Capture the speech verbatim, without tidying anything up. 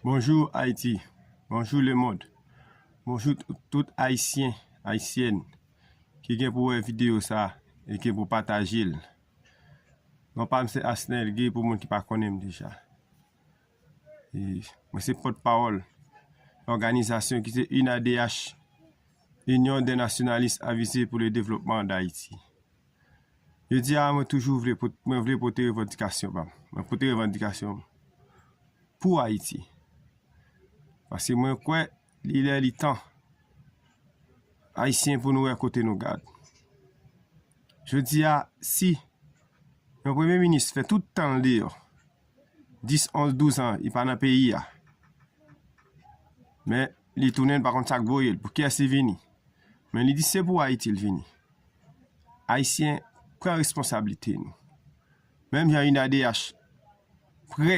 Bonjou Ayiti, bonjou lemonn, bonjou tout, tout Ayisyen, Ayisyèn ki gen pou wè videyo sa e gen pou pataje l. Non pa m se Asnel Guy pou moun ki pa konnen m deja. E mwen se pòtpawòl òganizasyon ki se UNADH, Union des Nationalistes Avisés pour le Développement d'Haïti. Jodi a, mwen toujou vle pot, mwen vle pote revandikasyon pa m. Mwen pote revandikasyon pou Ayiti. Paske mwen kwè li lè li tan Ayisyen pou nou wè kote nou gad. Jodi a, si yon premye minis fè tout tan l deyò, dis, onz, douz an, li pa nan peyi a, men li tounen, l pa konn sa k voye l, pou kiyès li vini. Men li di se pou Ayiti l vini. Ayisyen, pran responsablite nou. Menm jan UNADH prè